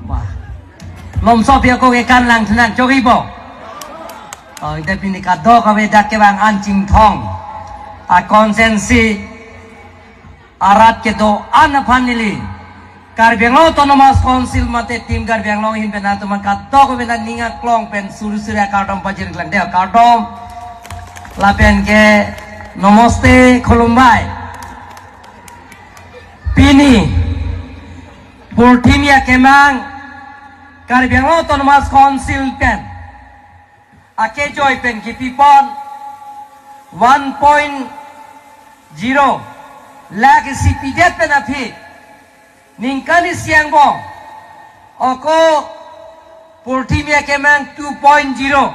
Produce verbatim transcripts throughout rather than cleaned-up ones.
Wah. Malomso pi ako kekan lang thenang chok-ipo. Oh, ite pini kadokave dak kevang an Chinthong a constituency arat kedo-an aphan neli Karbi Anglong Autonomous Council mate Team Karbi Anglong ahin pen atum kadokave ning aklong pen suri suri akardom pajir klang de, kardom. Lapen ke namaste, khulumbai. Pini purthimi akemang Karbi Anglong Autonomous Council pen akejoi pen kipipon one point zero lakh isi pidet pen aphi ningkan isi angbong ako purthimi akemang two point zero.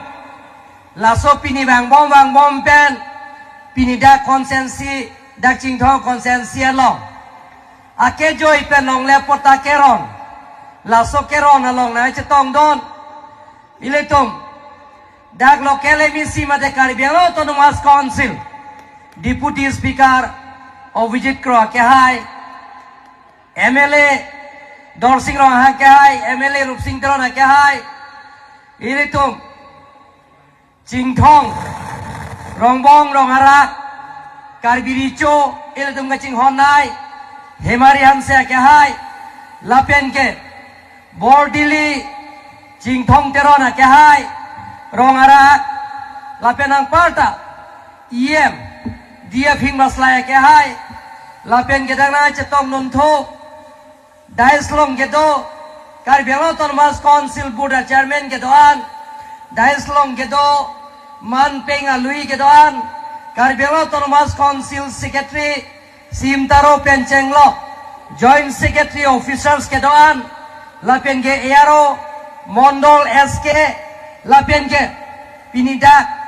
Laso pini vangbom vangbom pen pini dak constituency, dak Chinthong constituency along akejoi pen longle patta keron. Laso keron along nangchetongdun ilitum dak local M A C mate Karbi Anglong Autonomous Council Deputy Speaker Abhijit Kro akehai, M L A Dorsing Ronghang akehai, M L A Rupsing Teron akehai, ilitum Chinthong, Rongbong, Rongarak, Karbi Recho, ilitum kachinghonnei, Hemari Hanse akehai, lapen ke Bordili, Chinthong Teron akehai, Rongarak, lapen anparta E M D F Hingmaslai akehai, lapen ke dak nangchetongdun thu, dais along kedo Karbi Anglong Autonomous Council Board a Chairman kedo-an, dais along kedo manpeng alui kedo-an, Karbi Anglong Autonomous Council Secretary Simtaro pen Chenglok, Joint Secretary Officers kedo-an, lapen ke A R O, Mondol S K, lapen ke pini dak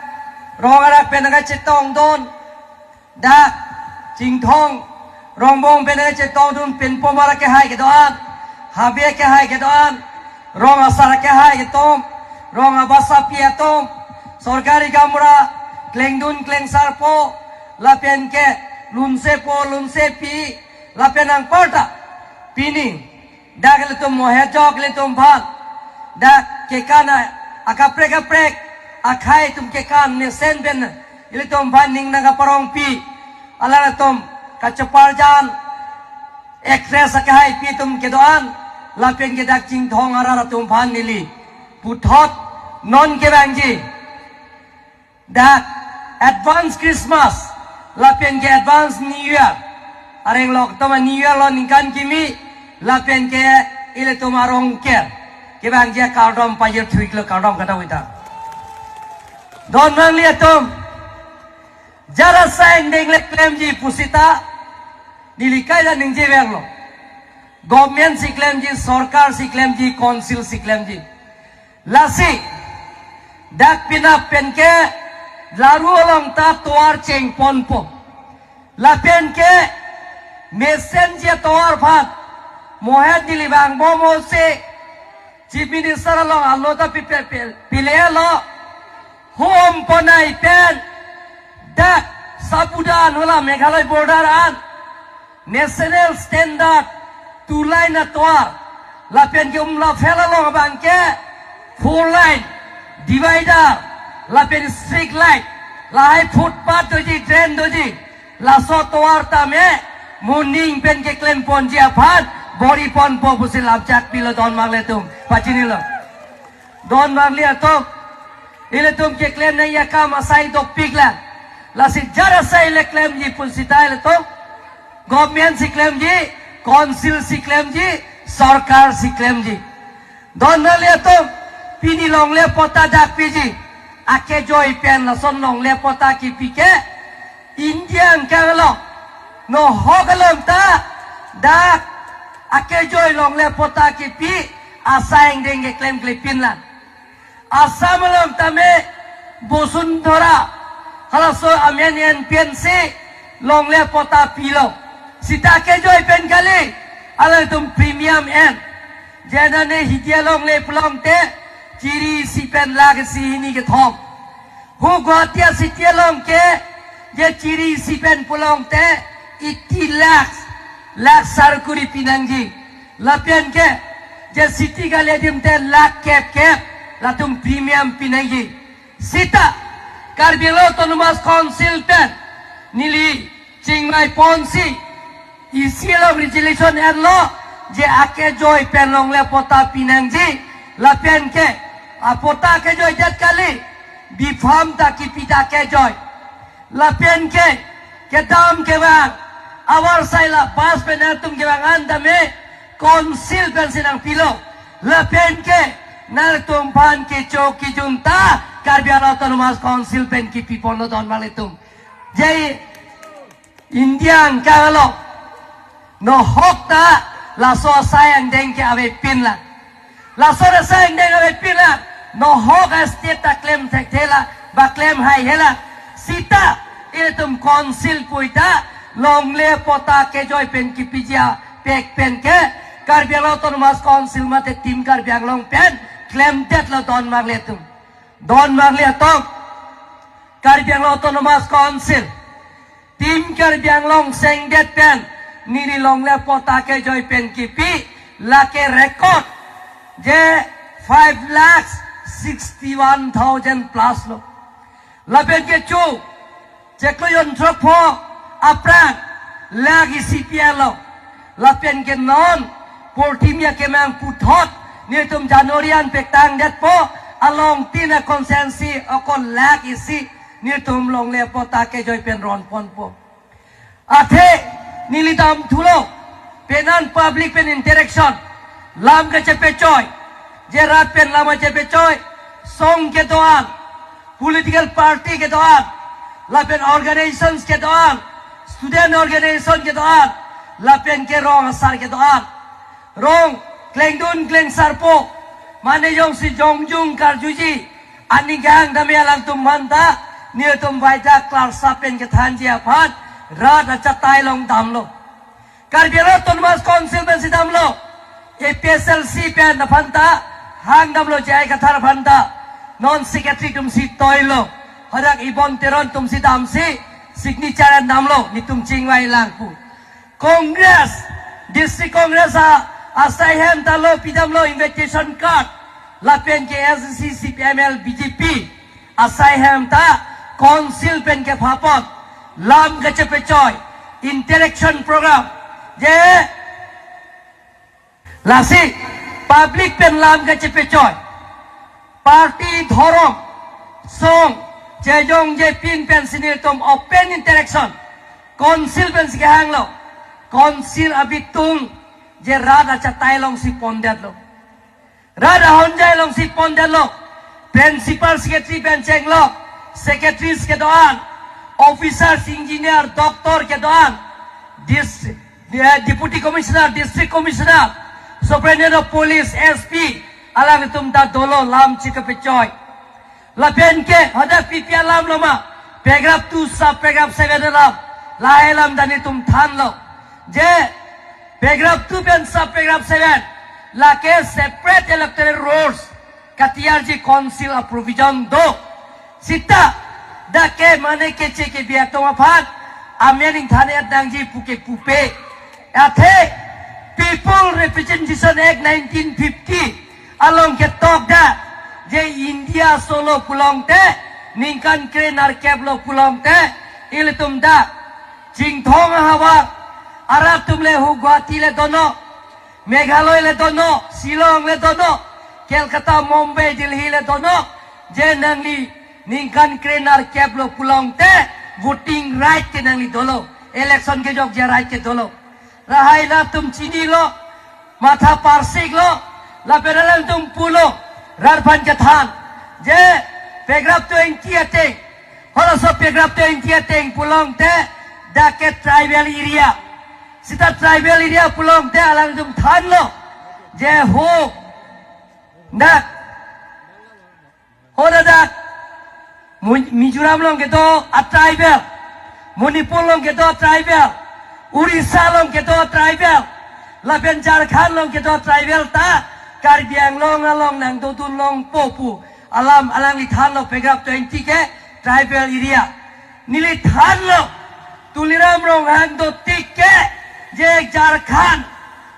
Rongarak pen nangchetongdun, dak Chinthong, Rongbong pen nangchetongdun Pinpomar akehai kedo-an, Habe akehai kedo-an, Rong Asar akehai ketom, Rong Abasapi atum, sorkari gaonbura, klengdun klengsarpo, lapen ke lunsepo lunsepi, lapen anparta pini dak ilitum mohejok ilitum aphan, dak kekan a-, akaprek kaprek akhei atum kekan mesen pen ilitum aphan ning nangkaparongpi, alanglitum kacheparjan actress akehaipi atum kedo-an, lapen ke dak Chinthong arat atum aphan neli puthot non kevangji dak advance Christmas lapen ke advance New Year. Areng lok toma New Year lo ningkan kimi lapen ke ilitum arong ke kevangji akardom pajir thuiklo, kardom kadokave ta. Don nangli atum, jara asai angdeng le klemji pusita neli kaita ningje vanglo. Government si klemji, sorkar si klemji, council si klemji. Lasi dak penap pen ke laru along ta tovar chengponpo. Lapen ke mesenji atovar aphan mohet neli vangbom, mo se Chief Minister along alo ta pi-, pi-, pi-, pilelo. Hum ponai pen dak Sabuda an hala Meghalaya border an national standard two lane atovar, lapen ke Umla Phel along abang ke four lane divider, lapen street light, lahai footpath doji, drain doji, laso atovar tame moning pen keklemponji aphan bor-iponpo pusi lamchak pilo don marli atum, pachinilo. Don marli atum, ilitum keklem nangji akam asai dopiklang. Lasi jara asai le klemji pusita ilitum government si klemji, council si klemji, sorkar si klemji. Don marli atum, pini longle patta dak piji akejoi pen, lason longle patta kipi ke India angkang along, nohok along ta dak akejoi longle patta kipi asai angdeng keklem klepinlang. Assam along tame Bosundhora halaso amen en pensi longle patta pilo. Sita akejoi pen kali, alangtum premium en. Jenane Hills along le pulote chiri isi pen lakh isi hini kethom. Hu Guwahati city along ke je chiri isi pen pulote eighty lakhs. Lakh sarkuri pinangji. Lapen ke je city kali adim te lakh kep kep latum premium pinangji. Sita Karbi Anglong Autonomous Council pen neli chingvai ponsi isi along resolution enlo je akejoi pen longle patta pinangji. Lapen ke apatta akejoi det kali, B-Farm ta kipi ta akejoi. Lapen ke kedam kevang avar sai la bus pen nangtum kevang an tame Council pensi nangpilo. Lapen ke nangtum aphan kecho kejun ta Karbi Anglong Autonomous Council pen kipi ponlo don marlitum. Je India angkang along nohok ta laso asai angdeng ke avepinlang. Laso asai angdeng avepinlang. Nohok a-state ta klem thekthelang, ba klem haihelang. Sita ilitum Council puita longle patta akejoi pen kipiji apek pen ke Karbi Anglong Autonomous Council mate Team Karbi Anglong pen klemdetlo don marlitum. Don marli atum, Karbi Anglong Autonomous Council, Team Karbi Anglong sengdet pen neli longle patta akejoi pen kipi, lake record je five lakhs sixty-one thousand plus lo. Lapen kecho chiklo jon throkpho aphrang lakh isi pialo. Lapen ke non purthimi akemang puthot nelitum January an pektang detpo, along tin a-constituency ako lakh isi nelitum longle patta akejoi pen ron ponpo. Athe neli damthulo, penan public pen interaction, lam kachepechoi, je rat pen lam kachepechoi, song kedo-an, political party kedo-an, lapen organizations kedo-an, student organization kedo-an, lapen ke rong asar kedo-an. Rong klengdun klengsarpo, mane jongsi jongjung karjuji, aning kehang tame alangtum aphanta nelitum vaida klarsa pen kethanji aphan rat achatai along damlo. Karbi Anglong Autonomous Council pensi damlo. A P H L C pen aphanta hang damlo, J I Kathar aphanta. Non secretary atumsi toilo. Hadak Ibon Teron atumsi damsi signature an damlo, nelitum chingvailang pu. Congress, District Congress a, asai hem ta lo, pidamlo invitation card. Lapen ke A S D C, C P I M L, B J P asai hem ta Council pen kephapon, lam kachepechoi, interaction program. Je lasi public pen lam kachepechoi, party, dhorom, song, chejong jepin pensi nelitum open interaction Council pensi kehanglo. Council abitung je rat achatai alongsi pondetlo. Rat ahonjai alongsi pondetlo. Principal secretary pen chenglok, secretaries kedo-an, officers, engineer, doctor kedo-an, dis-, eh, deputy commissioner, district commissioner, superintendent of police, S P, alangtum ta dolo lam chikapechoi. Lapen ke hadak pipi alam lo ma, paragraph two sub paragraph seven alam, lahai alam ta nelitum thanlo. Je paragraph two pen sub paragraph seven, lake separate electoral rolls katiyarji Council a-provision do. Sita dak ke mane keche kebi atum aphan amen ingthan-et nangji puke pupe. Athe People Representation Act nineteen fifty along ketok dak je India solo pulote, ningkan krenerkep lo pulote, ilitum dak Chinthong ahavar arat atum le hu Guwahati le dono, Meghalaya le dono, Shillong le dono, Kolkata, Mumbai, Delhi le dono, je nangli ningkan krenerkep lo pulote voting right ke nangli dolo, election kejokji a-right ke dolo. Lahai latum chinilo, matha parsiklo, lapen alangtum pulo, rat aphan kethan je paragraph twenty ateng, halaso paragraph twenty ateng pulote dak ke tribal area. Sita tribal area pulote alangtum thanlo je ho dak, ho dak, Mu-, Mizoram along kedo a-tribal, Manipur along kedo a-tribal, Orissa along kedo a-tribal, lapen Jharkhand along kedo a-tribal ta Karbi Anglong along nangdodun longpo pu alam alangli thanlo, paragraph twenty ke tribal area. Neli thanlo, Tuliram Ronghang dotik ke Je Jharkhand,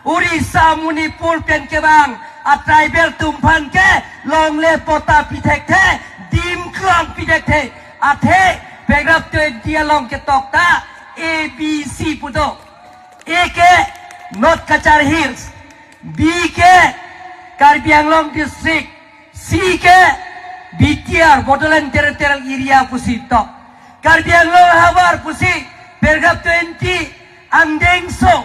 Orissa, Manipur pen kevang a tribal atum aphan ke longle patta pi thekthe, dim klong pi thekthe. Athe paragraph twenty along ketok ta A B C pu do. A ke North Cachar Hills, B ke Karbi Anglong District, C ke B T R, Bodoland Territorial Area pusi tok. Karbi Anglong ahavar pusi paragraph twenty angdengso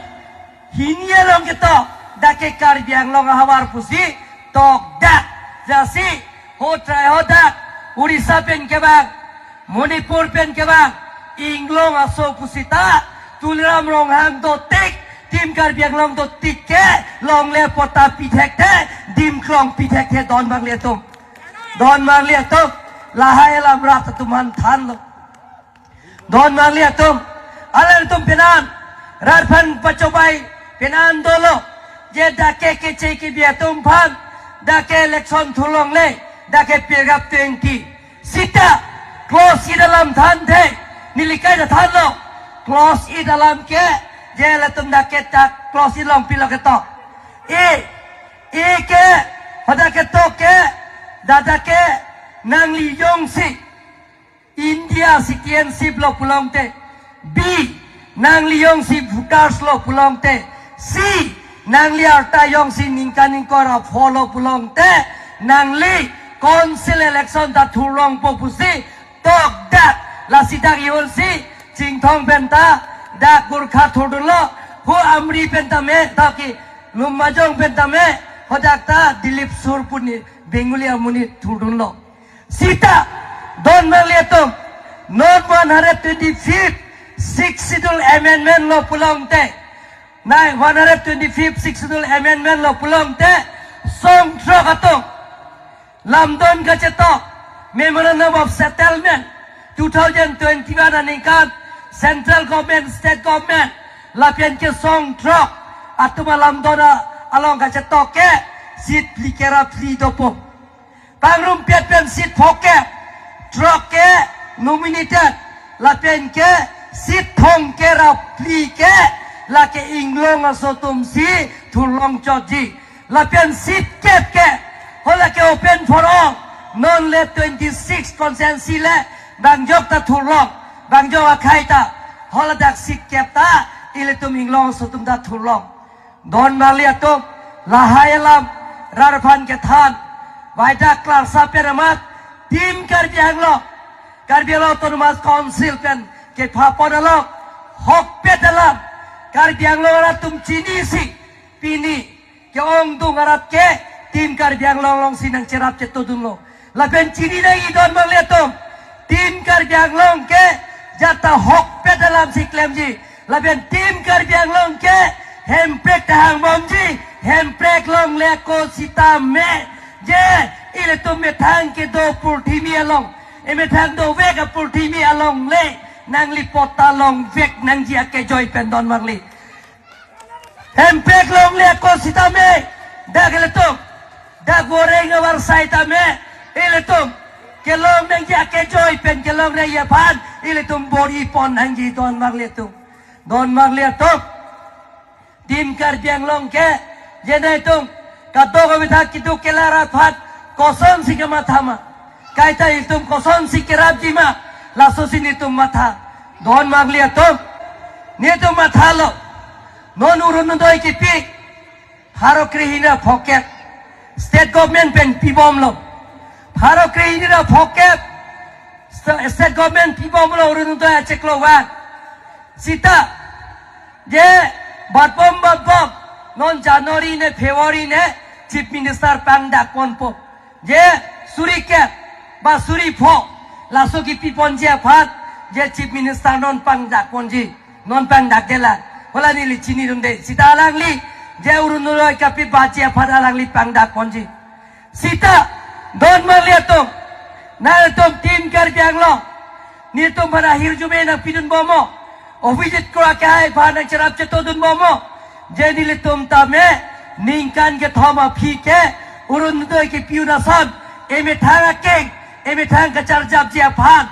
hini along ketok, dak ke Karbi Anglong ahavar pusi tok dak. Jasi ho trai ho dak, Orissa pen kevang, Manipur pen kevang, inglong aso pusita, Tuliram Ronghang dotik, Team Karbi Anglong dotik ke longle patta pi thekthe, dim klong pi thekthe, don marli atum. Don marli atum, lahai alam rat atum aphan thanlo. Don marli atum, alanglitum penan, rat aphan pachobei penan dolo, je dak ke keche kebi atum aphan, dak ke election thur longle, dak ke paragraph twenty. Sita, clause eight alam thanthe, neli kaita thanlo. Clause eight alam ke, je latum dak ke ta clause eight along pilo ketok. A, A ke, hadak ketok ke, dak dak ke, nangli jongsi India citizenship lo pulote. B, nangli jongsi voters lo pulote. C, nangli arta jongsi ningkan ingkoi ra pho lo pulote, nangli council election ta thur longpo pusi tok dak. Lasi dak ihun si Chinthong pen ta dak Gorkha thurdunlo, ho Amri pen tame, ta ke Lumbajong pen tame, hadak ta Dilip Sur pu ne Bengali amonit thurdunlo. Sita, don marli atum, non one hundred twenty-fifth Sixth Schedule Amendment lo pulote, na one hundred twenty-fifth Sixth Schedule Amendment lo pulote, song throk atum lamdon kachetok, Memorandum of Settlement, two thousand twenty-one aningkan, Central Government, State Government, lapen ke song throk atum alamdon a-, along kachetok ke, seat phli ke ra phli dopo. Pangrumpet pen seat phongkep, throk ke nominated, lapen ke seat thomkep ra phli ke, lake inglong aso atum si thur long chotji. Lapen seat kep ke, ho lake open for all, non le twenty-six constituency le, bang jok ta thur long, bang jok akhei ta, ho ladak seat kep ta, ilitum inglong aso atum ta thur long. Don marli atum, lahai alam rat aphan kethan, waida klarsa pen amat, Team Karbi Anglong, Karbi Anglong Autonomous Council pen kepha pon along, hokpet alam, Karbi Anglong arat atum chinisi, pini ke-ongdung arat ke Team Karbi Anglong alongsi nangcherap chetodunlo. Lapen chini nangji don marli atum, Team Karbi Anglong ke jata hokpet alam si klemji. Lapen Team Karbi Anglong ke hemprek ta hangbomji, hemprek longle ako sitame, je ilitum methang kedo purthimi along, emethang dovek apurthimi along le nangli patta longvek nangji akejoi pen don marli. Hemprek longle ako sitame, dak ilitum, dak goreng avarsai tame, ilitum kelong nangji akejoi pen kelong nangji aphan, ilitum bor-i pon nangji don marli atum. Don marli atum, Team Karbi Anglong ke, je nangtum kadokave ta keduk kelar aphan kosonsi kematha ma, kaita ilitum kosonsi kerapji ma, lasosi netum matha. Don marli atum, netum mathalo. Non Orunodoi kipi, pharo krehini ra phongkep, state government pen pibomlo. Pharo krehini ra phongkep, sta-, state government pibomlo Orunodoi achiklo vang. Sita, je batbom batbom, non January ne February ne Chief Minister pangdak ponpo. Je suri kep ba suri pho, laso kipi ponji aphan, je Chief Minister non pangdak ponji, non pangdakdelang. Hala neli chinidunde. Sita alangli, je Orunodoi kapi baji aphan alangli pangdak ponji. Sita, don marli atum, nangtum Team Karbi Anglong, netum aphan ahirjume nangpidunbom mo, Abhijit Kro akehai aphan nangcherap chetodunbom mo, je nelitum tame ningkan kethom aphi ke Orunodoi kipi un ason, emethang akeng, emethang kacharjapji aphan,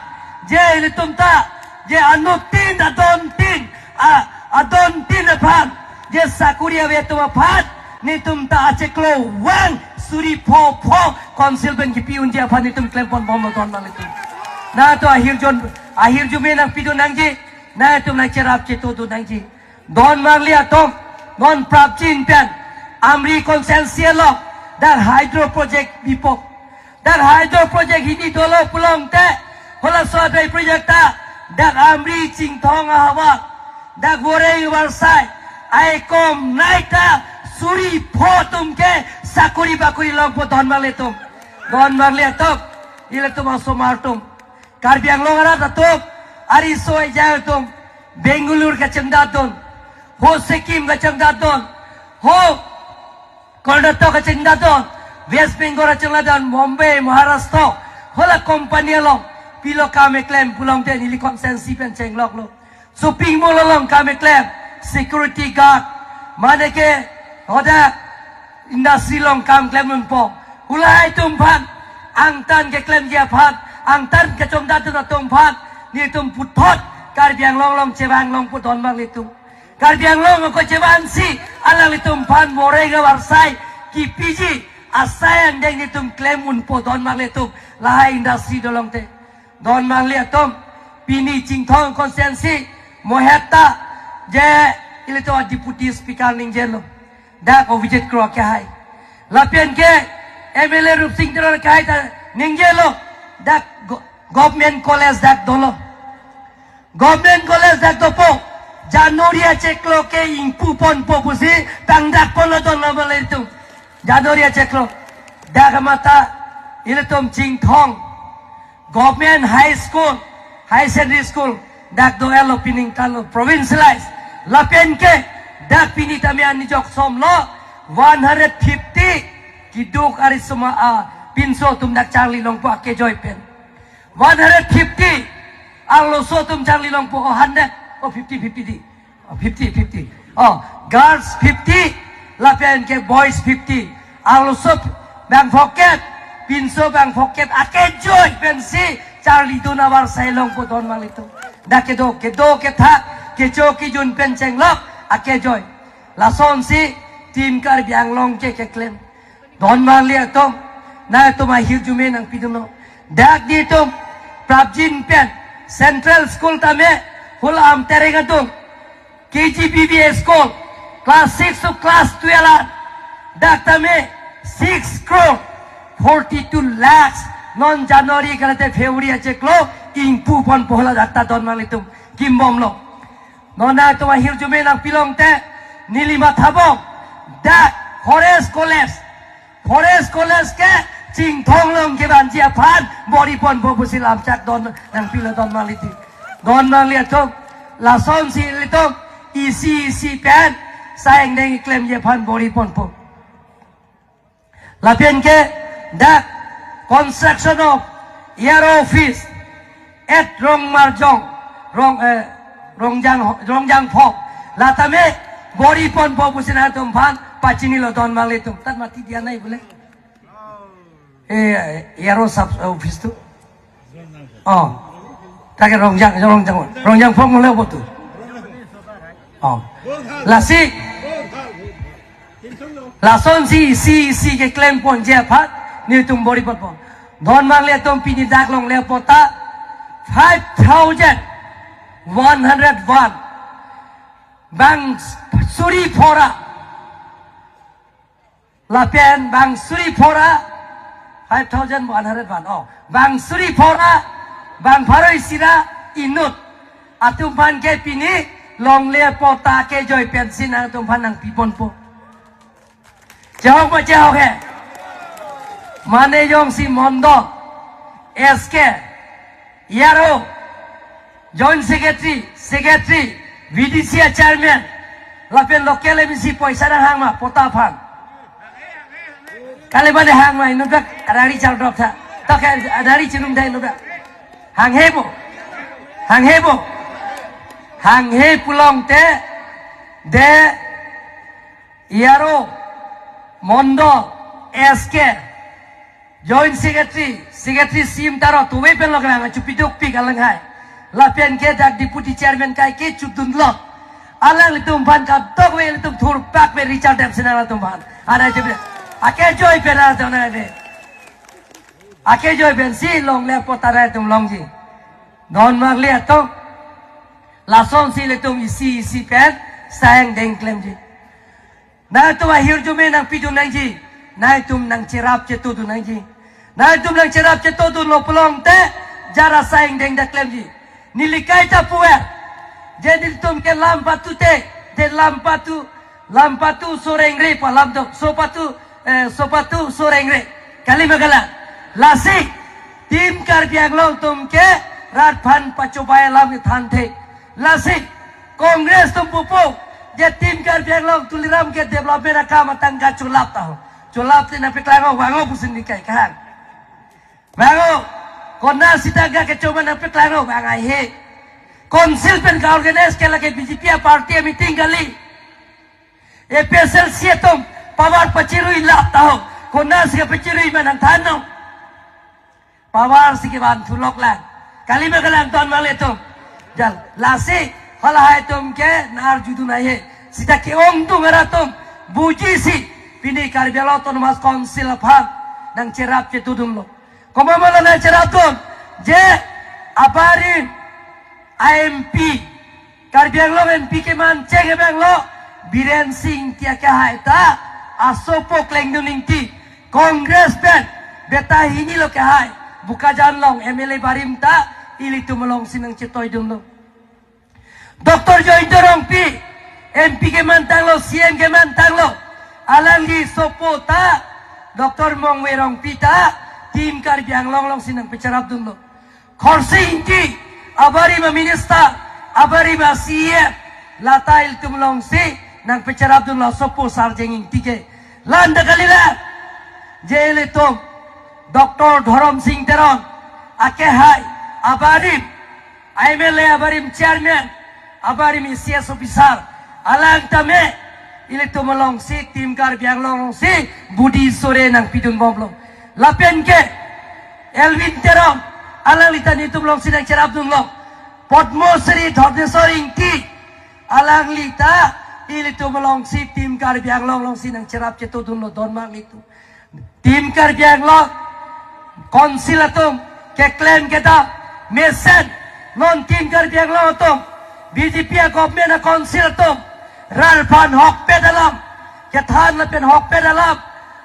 je ilitum ta, je anuttin adontin, a, Adon tin aphan, je sakori ave atum aphan, netum ta achiklo vang suri pho pho council pen kipi unji aphan netum klem ponbomlo don nanglitum. Nangtum ahirjume, ahirjume nangpidun nangji, nangtum nangcherap chetodun nangji. Don mangli atum, non prapjin pen, Amri constituency along, dak hydro project bipo. Dak hydro project hini dolo pulote, hala sodai project ta, dak Amri Chinthong ahavar, dak Moreh avarsai, ai kom nai ta suri pho atum ke sakori bakori longpo don mangli atum. Don mangli atum, ilitum asomar atum. Karbi Anglong arat atum, ariso ejai atum, Bangalore kachengdadun, ho Sikkim kachengdadun, ho Karnataka kachengdadun, West Bengal kachengdadun, Bombay, Maharashtra, hala company along, pilo kam keklem pulote neli constituency pen chengloklo. Shopping mall along kam keklem, security guard, mane ke hoda industry along kam klem unpo. Halahai atum aphan, angtan keklemji aphan, angtan kachongdadun atum aphan, netum puthot, Karbi Anglong along chevang longpo don manglitum. Karbi Anglong ako chevansi, alanglitum aphan Moreh avarsai, kipiji, asai angdeng netum klem unpo don manglitum, lahai industry dolongte. Don mangli atum, pini Chinthong constituency, moheta, je ilitum deputy speaker ningjelo. Dak Avijit Kro akehai. Lapen ke M L A Rupsing Teron akehai ta ningjelo. Dak go-, government college dak dolo. Government college dak dopo. January achiklo ke ingpu ponpo pusi tangdak ponlo don mangli atum. January achiklo. Dak amata ilitum Chinthong Government High School, High Secondary School, dak do-etlo, pining talo provincialize. Lapen ke, dak pini tame anijok somlo, one hundred fifty, kiduk ari soma a, pinso atum dak charli longpo akejoi pen. One hundred fifty, arloso atum charli longpo, o hundred, o fifty, fifty di. Oh, fifty, fifty. Oh, girls fifty, lapen ke boys fifty. Arloso bang phokep, pinso bang phokep, akejoi pensi charlidun avarsai longpo don manglitum. Dak kedo, kedo kethak, kecho kejun pen chenglok, akejoi. Lasonsi, Team Karbi Anglong ke keklem. Don mangli atum, nangtum ahirjume nangpidunnon. Dak netum, prapjin pen, Central School tame, hula am tereng atum, K G B V A school, class six to class twelve an, dak tame, six crore, forty-two lakhs, non January kalite February achiklo, ingpu ponpo hala dak ta don manglitum, kimbomlo. Non nangtum ahirjume nangpi longte, neli mathabom, dak Forest College, Forest College ke Chinthong along kevanji aphan, bor-i ponpo pusi lamchak don nangpilo don mangli ti. Don mangli atum, lasonsi ilitum, isi isi pen, sai angdeng keklemji aphan bor-i ponpo. Lapen ke dak construction of E R O office at Rongmarjong, Rong, eh, Rongjang, Rongjangphong. Latame bor-i ponpo pusi nangtum aphan pachinilo don manglitum. Tat mati dia nai bole. Eh, E R O sub office tu. Oh. Take Rongjang, Rongjang, Rongjangphong mule botu. Oh. Lasi. Lasonsi isi isi keklem ponji aphan netum bor-i ponpo. Don mangli atum pini dak longle pota five thousand one hundred one. Bang suri phora. Lapen bang suri phora, five thousand one hundred one. Oh, bang suri phora, bang pharo isi ra inut atum aphan ke pini longle pota akejoi pensi nangtum aphan nangpi ponpo. Chehok ma chehok he. Mane jongsi mondol, S K, E R O, Joint Secretary, Secretary, V D C Chairman, lapen local M A C poisa nanghang ma, pota aphan. Kali mane hang ma, inut dak, adari chal drop tha. Tok he, adari chinum dai inut dak. Hanghe bo. Hanghe bo. Hanghe pulote, de, E R O, mondol, S K, Joint Secretary, Secretary sim taro tuwe pen lo kena chupi duk pi kalang hai. Lapen ke dak Deputy Chairman kai ke chudun lo. Alanglitum aphan kadokave ilitum thurpak pen Richard Debbarma atum aphan. Anai chepe. Akejoi pen atum anai de. Akejoi pensi longle apot arai atum longji. Don marli atum. Lasonsi ilitum isi isi pen asai angdeng klemji. Nangtum ahirjume nangpidun nangji. Nangtum nangcherap chetudun nangji. Nangtum nangcherap chetudunlo pulote jara asai angdeng ta klemji. Neli kaita puver. Je nelitum ke lam patu te, je lam patu, lam patu sorengre pa lam dok, so patu, eh, so patu sorengre. Kali ma kalang. Lasi, Team Karbi Anglong atum ke rat aphan pachobai alam kethan the. Lasi, Congress atum pupo, je Team Karbi Anglong Tuliram ke development akam atangka cholap ta ho. Cholap te nangpeklang ho, vang ho pusi neli kai kahang. Vang ho, konat sitangka kecho ma nangpeklang ho, vang haihe. Council pen ka-organize ke lake B J P a party a meeting kali. A P H L C atum power pachirui lap ta ho. Konatsi kepachirui ma nangthan ho. Power si kevan thulok lang. Kali ma kalang don marli atum. Jal, lasi, halahai atum ke nang-arjudun haihe. Sita ke-ongdung arat atum bujisi pini Karbi Anglong Autonomous Council aphan nangcherap chetudunlo. Komat ma lo nangcherapdun? Je abarim a M P, Karbi Anglong M P keman cheng abang lo, Biren Singh Engti akehai ta asopo Klengdun Engti, Congress pen beta hini lo kehai, Bokajan along M L A barim ta ilitum alongsi nangchetoidunlo. Doctor Jayanta Rongpi, M P keman tanglo, C M keman tanglo, alangli sopo ta, Doctor Mongve Rongpi ta, Team Karbi Anglong alongsi nangpecherapdunlo. Khorsing Engti, abarim a minister, abarim a C E M, lata ilitum alongsi nangpecherapdunlo sopo Sarjeng Engti ke. La-an ta kalilang, je ilitum Doctor Dhorom Sing Teron akehai, abarim M L A, abarim chairman, abarim A C S officer, alang tame ilitum alongsi, Team Karbi Anglong alongsi budi sore nangpidunbomlo. Lapen ke Elwin Teron, alangli ta nelitum alongsi nangcherapdunlo. Padma Shri Dhorneswar Engti, alangli ta ilitum alongsi, Team Karbi Anglong alongsi nangcherap chetudunlo don marli atum. Team Karbi Anglong Council atum keklem kedam mesen, non Team Karbi Anglong atum, B J P a government a council atum rat aphan ahokpet alam kethan lapen ahokpet alam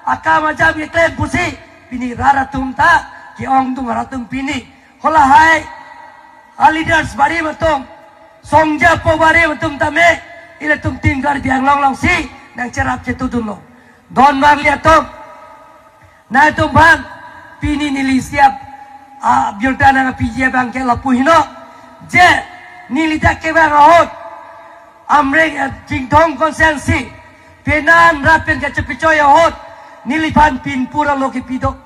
akam ajam keklem pusi pini rat atum ta ke-ongdung arat atum pini. Halahai a leaders barim atum, songja po barim atum tame ilitum Team Karbi Anglong alongsi nangcherap chetudunlo. Don marli atum, nangtum aphan pini neli siap, ah, birta nangpiji abang ke lapu heno. Je neli dak kevang ahut, Amreng, eh, Chinthong constituency, penan rat pen kachepechoi ahut, neliphan pinpur alo kepi do.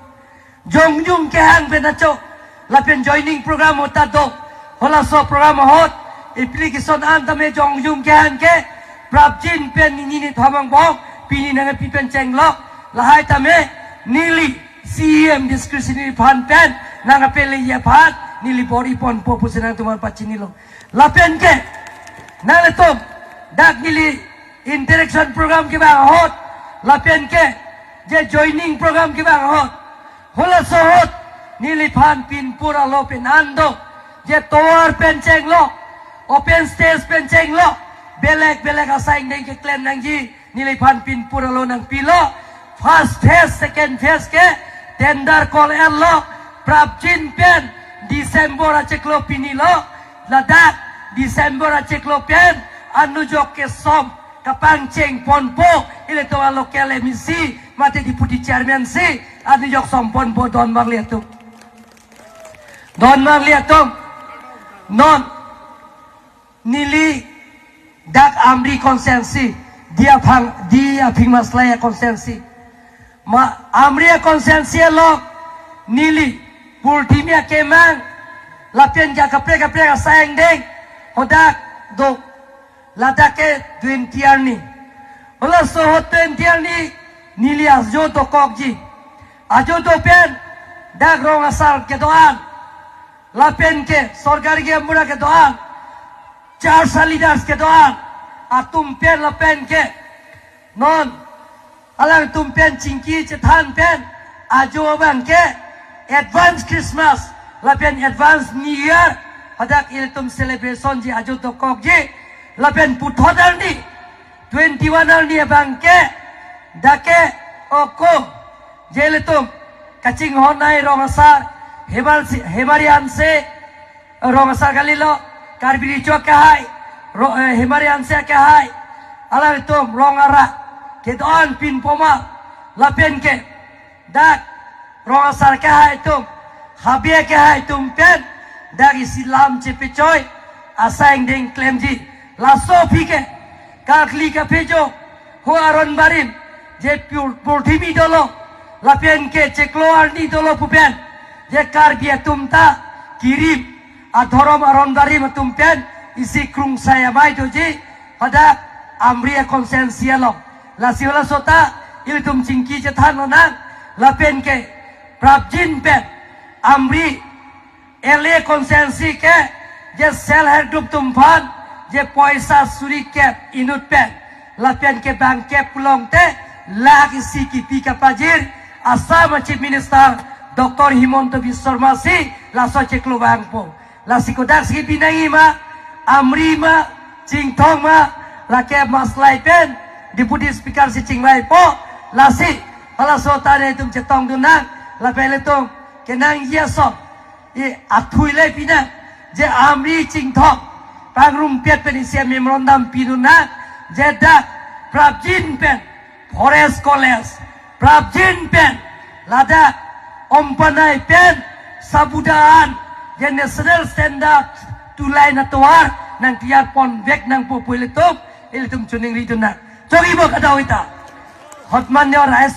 Jongjung kehang pen acho, lapen joining program ahut ta do. Halaso program ahut, application an tame jongjung kehang ke, prapjin pen nini nithom angbong, pini nangpi pen chenglo, lahai tame, neli, C E M discretionary fund pen, nangpeleji aphan, neli bor-iponpo pusi nangtum aphan pachinilo. Lapen ke, nanglitum, dak neli, interaction program kevang ahut, lapen ke, je joining program kevang ahut. Halaso ahut, neliphan pinpur alo penan do, je tovar pen chenglo, open stage pen chenglo, belek belek asai angdeng keklem nangji, neliphan pinpur alo nangpilo, first phase, second phase ke, tender call erlo, prapjin pen, December achiklo pini lo, ladak, December achiklo pen, anujok kesom, kapangchengponpo, ilitum a local M A C, mate deputy chairman si, anujok somponpo don marli atum. Don marli atum. Non, neli dak Amri constituency, Diaphang, Diaphing Maslai constituency. Ma, Amri constituency along, neli, Purthimi akemang, lapen ke kaprek kaprek asai angdeng, hadak do, ladak ke twenty arni. Halaso ahut twenty arni, neli ajo dokokji. Ajo do pen, dak rong asar kedo-an. Lapen ke, sorkari gaonbura kedo-an. Church leaders kedo-an. atum pen lapen ke non alangtum pen chingki chethan pen ajo abang ke advance Christmas lapen advance New Year hadak ilitum celebration ji ajo dokokji lapen puthot arni twenty-one arni abang ke dak ke oko je ilitum kachinghon ai rong asar Hemar si, Hemari Hanse rong asar kalilo, Karbi Recho akehai, ro, eh, Hemari Hanse akehai, alangtum rong ara kedo-an pinpoma lapen ke dak rong asar akehai atum, habe akehai atum pen dak isi lam chepechoi asai angdeng klemji. Laso aphi ke kakli kaphejo ho aron barim je pur-, purthimi dolo lapen ke chiklo arni dolo pu pen je Karbi atum ta kirim adhorom aron barim atum pen isi krungsai amei doji hadak Amri a-constituency along. Lasi halaso ta ilitum chingki chethan lonang lapen ke prapjin pen Amri L A constituency ke je self help group atum aphan je poisa suri kep inut pen lapen ke bang kep pulote lakh isi kipi kapajir Assam Chief Minister Doctor Himanta Biswa Sarma si laso chiklo vangpo. Lasi kodak si pinangji ma, Amri ma, Chinthong ma, lake maslai pen Deputy Speaker si chinglaipo. Lasi halaso ta ilitum chetongdun nang lapen ilitum kenangji ason i athui le pinang je Amri Chinthong pangrumpet pen isi memorandum pidun nang je dak prapjin pen Forest College, prapjin pen ladak Ompanai pen sabuda-an je national standard tulai na tovar nangtiyar ponvek nangpo pu ilitum, ilitum choningridun nang. Chogi bo kadau ita. Hotman nyor ais